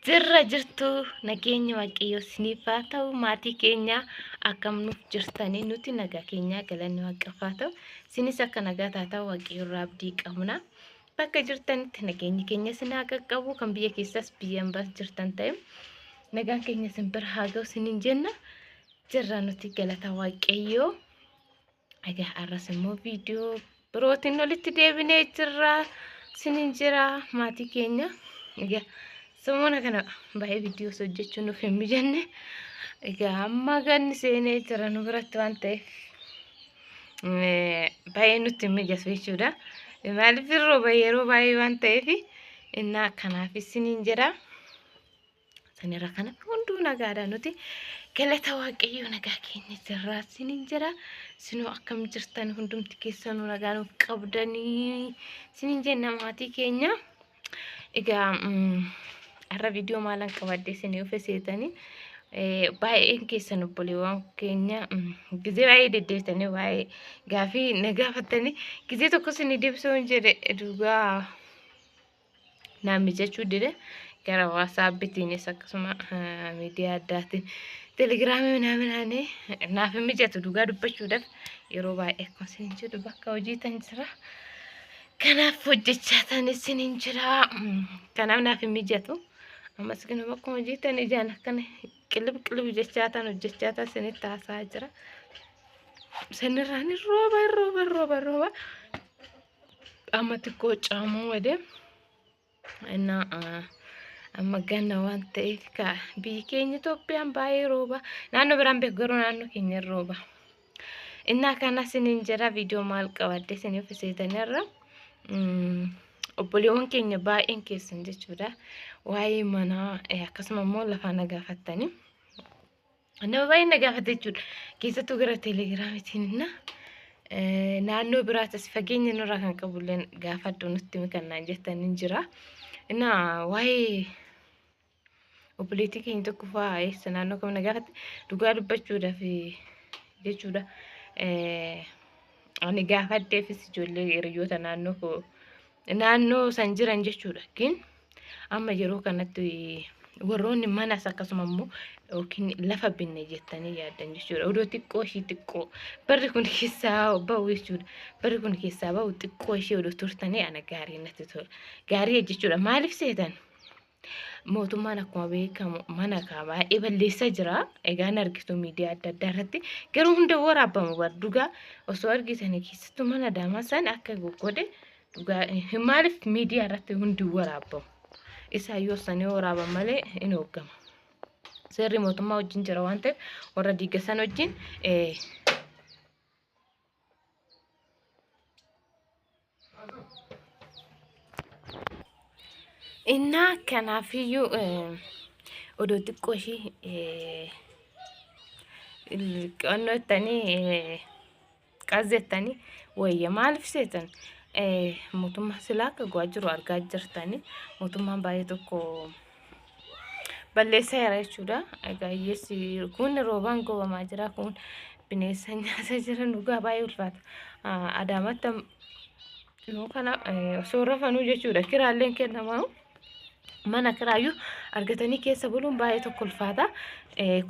Jirra jirtu, nageenyi Waaqayyoo isiniif haa ta'u. Maatii keenya, akkam nuuf jirtanii? Nuti nagaa keenyaa, galanni Waaqaaf haa ta'u. Isinis akka nagaa taataa Waaqayyo irraa abdii qabna. Bakka jirtanitti nageenyi keenya isin haa qaqqabu. Kan biyya keessaas biyya ambaas jirtan ta'e nagaan keenya isin bira haa ga'u isiniin jenna. Jirra nuti, galata Waaqayyoo. Egaa har'as immoo viidiyoo birootiin walitti deebinee jirra. Isiniin jira, maatii keenya. Egaa samoona kana baay'ee viidiyoo hojjechuu nuuf hin mijanne. Egaa amma ganni seenee jira nu biratti waan ta'eef baay'ee nutti hin mijatu jechuudha. Maaliif, rooba yeroo baay'ee waan ta'eef innaa kanaaf isiniin jira. Sanirra kana hunduu nagaadha, nuti galata Waaqayyoo nagaa keenya jirra isiniin jira. Isinoo akkam jirtan? Hundumti keessanuu nagaa nuuf qabdanii isiniin jenna, maatii keenya. Egaa har'a viidiyoo maalan qabadde isinii dhufe seetanii? Baay'een keessan obboleewwan keenya gizee baay'ee deddeebitanii waa'ee gaafii na gaafattanii, gizee tokko isinii deebisuu hin jedhe, dhugaa naan mijachuu dide. Gara WhatsAppitiinis akkasuma miidiyaa addaatiin Telegramii minaaminaanii naaf hin mijatu. Dhugaa dubbachuudhaaf yeroo baay'ee akkuma isin jedhu bakka hojii tan jira. Kanaaf hojjechaa tan isin jira. Kanaaf naaf hin mijatu. Ammas kan bakkuma hojii tan ijaan akkana qilib qilib jechaa tan hojjechaa tan isinitti haasa'aa jira. Sanirraan rooba rooba rooba rooba. Amma xiqqoo caamuu wade. Innaa amma ganna waan ta'eef biyyi keenya Itoophiyaan baay'ee rooba. Naannoo biraan beeku, garuu naannoo keenya rooba. Innaa kana isiniin jira, viidiyoo maal qabadde isiniif seetanirra? Obboleewwan keenya baay'een keessan jechuudha. Waa'ee manaa akkasuma immoo lafaa na gaafattanii. Nama baay'ee na gaafate jechuudha. Keessattuu gara Telegramiitiin innaa naannoo biraatis fageenya nurraa kan qabullee gaafadhu nutti himi kan naan jettan hin jira. Innaa waa'ee obboleettii keenya tokko fa'aa eessa naannoo kam na gaafatte, dhugaa dubbachuudhaaf jechuudha. Ani gaafadheefis ijoollee hiriyoota naannoo koo naannoo san jiran jechuudha. Gin amma yeroo kanatti warroonni manas akkasuma immoo yookiin lafa binne jettanii yaaddan jechuudha. Odoo xiqqoo ishii xiqqoo barri kun keessaa bahu jechuudha. Barri kun keessaa bahu xiqqoo ishee odoo turtanii ana gaarii natti tola. Gaarii jechuudha. Maaliif seetan? Mootummaan akkuma beekamu mana kaa baay'ee balleessaa jira. Egaa hin argitu miidiyaa adda addaa irratti. Garuu hunda waraabamu bar, dhugaa osoo argitanii, keessattuu mana Adaamaa san akka goggodhe dhugaa maaliif miidiyaa irratti hundi waraabamu? Isaayyuu osoo waraaban malee hin hooggama. Seerri mootummaa wajjin jira waan ta'eef warra diiga san wajjin. Innaa kanaafiyyuu odoo xiqqoo ishii qonnoo jettanii qazzettanii wayya. Maaliif seetan? Mootummaa silaa akka go'aa jiru argaa jirtanii, mootummaan baay'ee tokko balleessaa jira jechuudha. Egaa hiyyeessi kun roobaan gobamaa jira, kun bineensa nyaata jira, dhugaa baay'ee ulfaata. Adaamaatti yeroo kana osoo rafanuu jechuudha kiraalleen kennamaa, mana kiraayyuu argatanii keessa buluun baay'ee tokko ulfaata.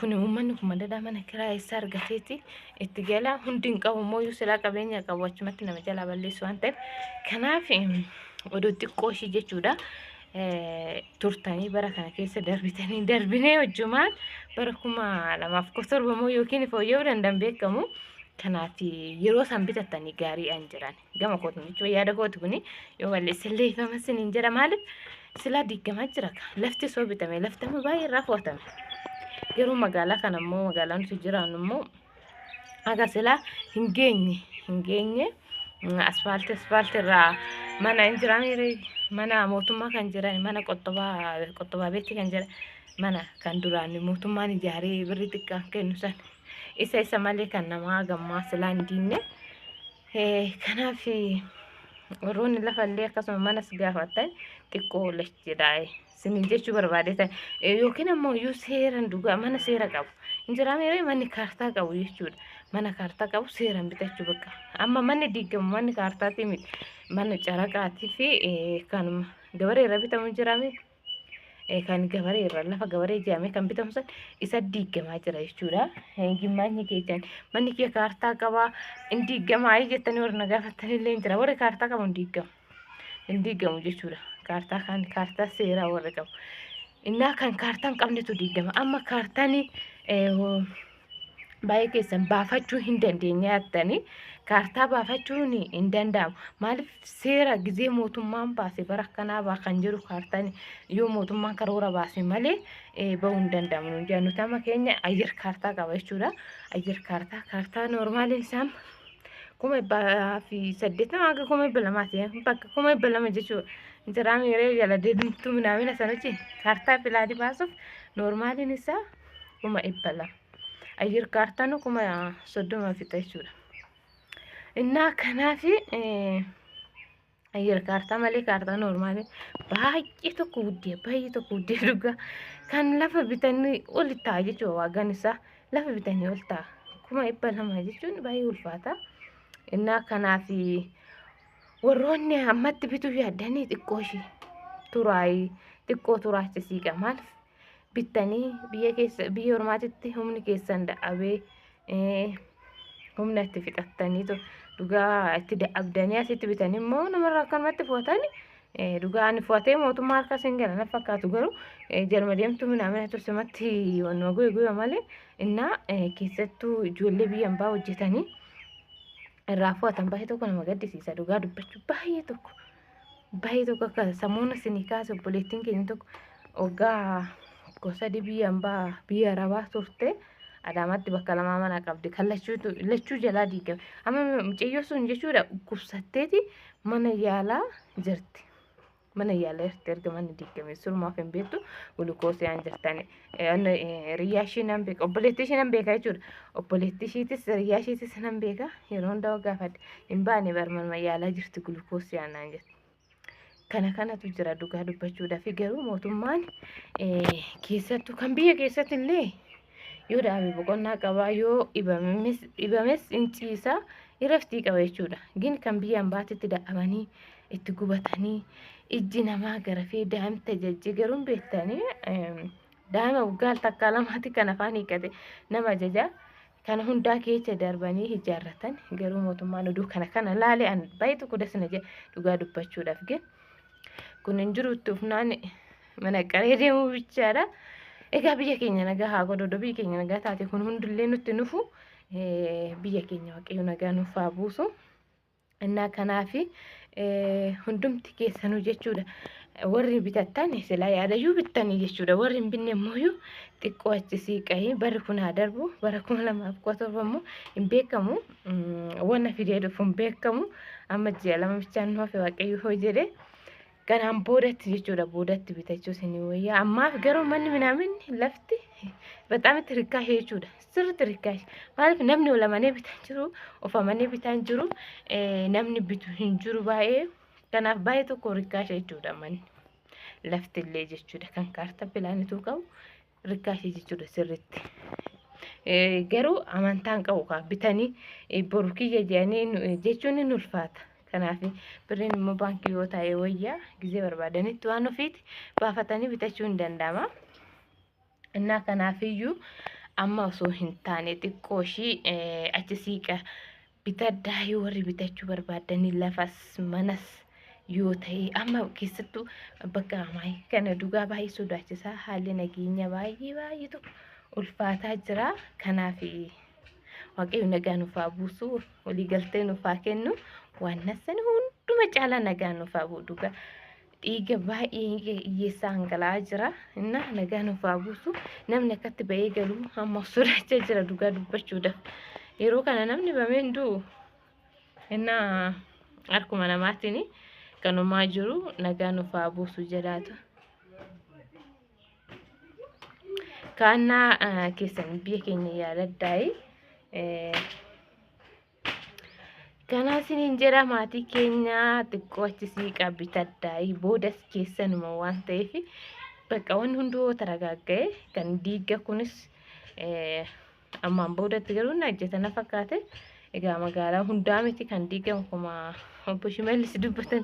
Kun uummanni kun madadaa mana kiraa eessa argateeti itti gala? Hundi hin qabu immoo silaa qabeenya qabu achumatti nama jalaa balleessu waan ta'eef, kanaaf odoo xiqqoo ishii jechuudha. Turtanii bara kana keessa darbitanii darbinee hojjumaan bara 2017 immoo yookiin fooyya'uu danda'an beekamu. Kanaaf yeroo isaan bitattanii gaariidhaan jiran gama kootu jechuudha. Yaada kooti kuni, yoo balleessallee ifama isiniin jedha. Maaliif, silaa diigamaa jira lafti soo bitame, lafti amma baay'ee irraa fo'atame. Garuu magaalaa kana immoo, magaalaa nuti jiraannu immoo aga silaa hin geenye, hin geenye. Asfaaltii irraa mana hin jiran, mana mootummaa kan jiran, mana qottobaa qottobaa beetti kan jiran, mana kan duraan mootummaan ijaaree birri xiqqaan kennu san isa malee kan namaa gammaa silaa hin diinne. Kanaaf warroonni lafallee akkasuma manas gaafatan xiqqoo jedhaa isiniin jechuu barbaade ta'e, yookiin ammoo iyyuu seeran dhugaa mana seera qabu hin jiraame, manni kaartaa qabu jechuudha. Mana kaartaa qabu seeraan bitachuu bakka amma manni diigamu manni kaartaatii miti, mana caraqaatii fi kanuma gabaree irra bitamu hin jiraame. Kan gabaree irra lafa gabaree jedhamee kan bitamu san isa diigamaa jira jechuudha. Gimmaanyi keessan manni kiyya kaartaa qabaa hin diigamaa jettanii warra na gaafattanillee hin jira. Warri kaartaa qabu hin diigamu. Hin diigamu jechuudha. Kaartaa kan kaartaa seeraa warri qabu. Innaa kan kaartaa hin qabnetu diigama. Amma kaartaan baay'ee keessan baafachuu hin dandeenye jettanii kaartaa baafachuun hin danda'amu. Maaliif seera gizee mootummaan baase bara akkanaa baa kan jedhu kaartaan yoo mootummaan karoora baase malee bahuu hin danda'amu. Nuti amma keenya ayyar kaartaa qaba jechuudha. Ayyar kaartaa kaartaa noormaaliin isaa 180,000 hanga 200,000ti. Bakka 200,000 jechuudha. Injiraa miiree jala deemtuu minaamina sanachi kaartaa pilaanii baasuuf noormaaliin isaa 200,000. Ayyar kaartaan 30,000 fixa jechuudha. Innaa kanaaf ayyar kaartaa malee kaartaa noormaalii baay'ee tokko guddee baay'ee tokko guddee dhugaa kan lafa bitanii ol ta'a jechuudha waagaan isaa lafa bitanii ol ta'a 200,000 jechuun baay'ee ulfaata. Innaa kanaaf warroonni ammatti bituu yaaddanii xiqqoo ishee turaayii xiqqoo turaachisiiqa maaliif bittanii biyya keessa biyya ormaatitti humni keessan dadhabee humna itti fixattanii dhugaa itti dadhabdanii asitti bitanii immoo namarraa akkanumatti fuutanii dhugaa ani fuutee mootummaa harka isin gala na fakkaatu garuu jalma deemtuu minaamina tursimatti wannuma guye guye malee innaa keessattuu ijoollee biyya hambaa hojjetanii irraa fuutan baay'ee tokko nama gaddisiisa dhugaa dubbachuu baay'ee tokko baay'ee tokko akka sammuun isinii kaase obboleettiin keenya tokko waggaa gosa biyya hambaa biyya arabaa turte Adaamaatti bakka lamaa mana qabdi kan lachuu jalaa diigame amma mucayyoo sun jechuudha dhukkubsatteeti mana yaalaa jirti. Mana yaalaa jirti erga manni diigame surumaaf hin beektu gulukoosii aan jirtani. Riyyaa ishii nan beeka obboleettii ishii nan beeka jechuudha. Obboleettii ishiitis riyyaa ishiitis nan beeka yeroo hundaa gaafadhe hin baane bar mana yaalaa jirti gulukoosii aan naan jirti. Kana kanatu jira dhugaa dubbachuudhaaf garuu mootummaan keessattuu kan biyya keessatti illee yoo dhaabe boqonnaa qabaa yoo dhibames hin ciisaa iraftii qaba jechuudha. Gin kan biyya hambaatitti dadhabanii itti gubatanii ijji namaa garafee daa'imta jajje garuu beektanii daa'ima waggaa takkaa lamaatti kan afaan hiikkate nama ajaja. Kana hundaa keessa darbanii ijaarratan garuu mootummaan oduu kana kana laalee an baay'ee tokko dasna jedhe dhugaa dubbachuudhaaf gin kun hin jiru itti ufnaan mana qaree deemuu bichaadha. Egaa biyya keenya nagaa haa godhu biyya keenya nagaa taate kun hundillee nutti nufu biyya keenya waaqayyo nagaa nuuf haa buusu. Innaa kanaaf hundumti keessanuu jechuudha. Warri bitattan silaa yaadayyuu bittanii jechuudha. Warri hin binne immoo xiqqoo achi siiqanii barri kun haa darbu bara 2017 immoo hin beekamu wanna fidee dhufu hin beekamu amma ji'a lama bichaan nu hafe waaqayyo hoo jedhee kanaan boodatti jechuudha boodatti bitachuu isinii wayyaa ammaaf garuu manni minaaminni lafti በጣም ርካሽ jechuudha sirriitti ርካሽ maaliif namni ol amanee bitaa jiru of amanee bitaa hin jiru namni bitu hin jiru baay'ee kanaaf baay'ee tokko ርካሽ jechuudha manni lafti illee jechuudha kan kaartaa pilaanituu qabu ርካሽ jechuudha sirriitti. Garuu amantaan qabu kaa bitanii boru kiyya jedhanii jechuun ni ulfaata. Kanaaf birriin immoo baankii yoo taa'e wayyaa gizee barbaadanitti waan ofiiti baafatanii bitachuu hin danda'ama. Innaa kanaafiyyuu amma osoo hin taane xiqqoo ishii achi siiqa bitaddaa yoo warri bitachuu barbaadanii lafas manas yoo ta'e amma keessattuu bakka ammaa kana dhugaa baay'ee sodaachisaa haalli nageenya baay'ee baay'ee tokko ulfaataa jira. Kanaaf waaqayyo nagaa nuuf haa buusu waliigaltee nuuf haa kennu waan nassan hunduma caalaa nagaa nuuf haa bu'u dhugaa. Dhiiga baay'ee hiyyeessaa hangala'aa jira. Innaa nagaa nuuf haa buusu namni akkatti ba'ee galu amma sodaachaa jira dhugaa dubbachuudhaaf. Yeroo kana namni bamee hin du'u. Innaa harkuma namaatiin kanumaa jiru nagaa nuuf haa buusu jedhaatu. Kaannaa keessan biyya keenya yaadadhaayi. Kanaaf isiniin jedha maatii keenya xiqqoo achi siiqaa bitadhaayi boodas keessanuma waan ta'eef bakka wanni hunduu taragagga'e kan diiga kunis ammaan boodatti garuu na hojjetana fakkaate. Egaa magaalaa hundaa miti kan diigamu akkuma obbo Shimallis dubbatan.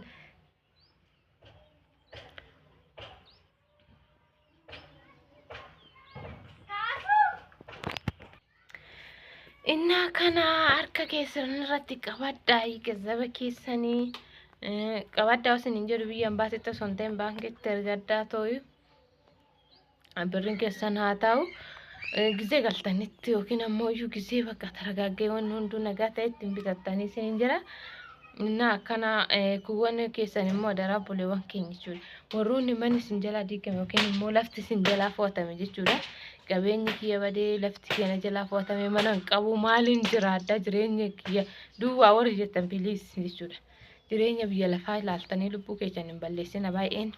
Innaa kana harka keessan irratti qabadhaa, gazzaba keessanii qabadhaa osoo hin jedhu, biyya ambaasitti osoo hin ta'in baankitti ergaddaa tooyu birriin keessan haa ta'u. Gizee galtanitti yookiin ammoo iyyuu gizee bakka targaaggee wanni hunduu nagaa ta'e ittiin bitattanii isin jira. Innaa akkana kuuwwan keessan immoo adaraa obboleewwan keenya jechuudha. Warroonni manni isin jalaa diigame yookiin immoo lafti isin jalaa fo'atame jechuudha. Qabeenyi kiyya badee, lafti kiyya jalaa fo'atame, mana hin qabu, maaliin jiraadha, jireenya kiyya duwwaa warri jettan, please jechuudha. Jireenya biyya lafaa ilaaltanii lubbuu keessan hin balleessina. Baay'een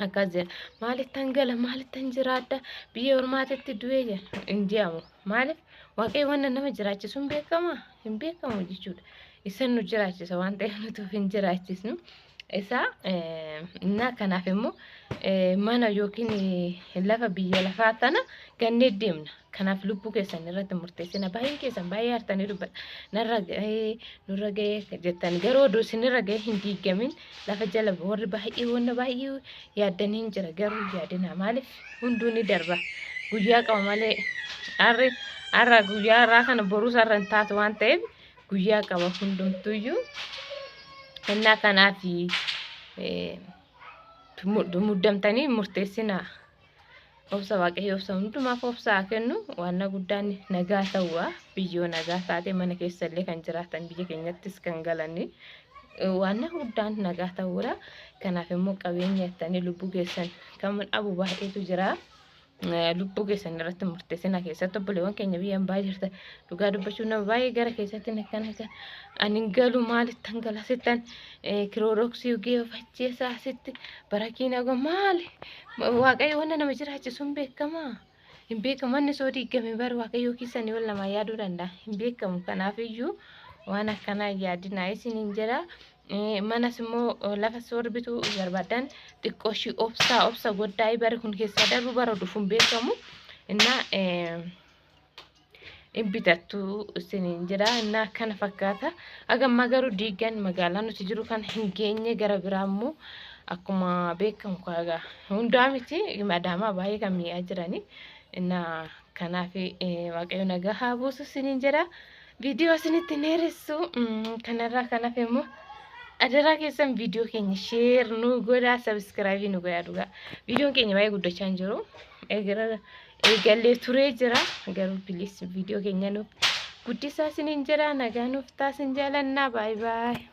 akkas jedha. Maalittan gala, maalittan jiraadha, biyya ormaatitti du'ee jedha hin je'amu. Maaliif? Waaqayyo wanna nama jiraachisu hin beekama, hin beekamu jechuudha. Isan nu jiraachisa waan ta'eef nuti of hin jiraachisnu. Isa innaa kanaaf immoo mana yookiin lafa biyya lafaa tana gannee deemna. Kanaaf lubbuu keessan irratti murteessina. Baay'een keessan baay'ee hartanii dubbata. Narra gahee, nurra gahee jettan, garuu oduu isinirra gahee hin diigamin lafa jala warri baay'ee wanna baay'ee yaaddanii hin jira, garuu yaadina. Maaliif? Hunduu ni darba. Guyyaa qaba malee harri har'a guyyaa har'aa kana boruu sarara hin taatu waan ta'eef guyyaa qaba hundumtuyyuu. Innaa kanaaf muddamtanii murteessinaa. Obsa, Waaqayyo obsa hundumaaf obsa haa kennu. Waan guddaan nagaa ta'uudha. Biyyoo nagaa taate mana keessa illee kan jiraatan, biyya keenyattis kan galanii, waan guddaan nagaa ta'uudha. Kanaaf immoo qabeenya jettanii lubbuu keessan kan dhabu baay'eetu jira. Lubbuu keessan irratti murteessina, keessatti obboleewwan keenya biyya hambaa jirtan. Dhugaa dubbachuu nama baay'ee gara keessatti akkana ani hin galu, maalittan gala, sittan kirooroksii ugee of ajjeesaa, sitti barakiina maali? Waaqayyo wanta nama jiraachisu hin beekamaa, hin beekamu. Manni soo diigame bar Waaqayyo keessanii ol namaa yaaduu danda'a, hin beekamu. Kanaaf iyyuu waan akkanaa yaadinaa isiniin jedha. Manas immoo lafa soor bituu barbaadan xiqqoo ishii obsaa, obsa goddaa, bari kun keessa darbu bara dhufu hin beekamu. Innaa hin bitattu isiniin jedha. Innaa akkana fakkaata. Hagammaa garuu diigan magaalaa nuti jiru kan hin geenye, gara biraa immoo akkuma beekamu kagaa hundaa miti, Adaamaa baay'ee kan mi'aa jirani. Innaa kanaaf Waaqayyo nagaa haa buusu isiniin jedha. Viidiyoo isinitti dheeressu kanarraa kanaaf immoo adaraa keessan viidiyoo keenya share nu godhaa, subscribe nu godhaa. Dhugaa viidiyoon keenya baay'ee guddachaa hin jiru. Eegallee turee jira, garuu please viidiyoo keenya nuuf guddisaa isiniin jedha. Nagaa nuuf taasin jaalannaa. Baay'ee baay'ee.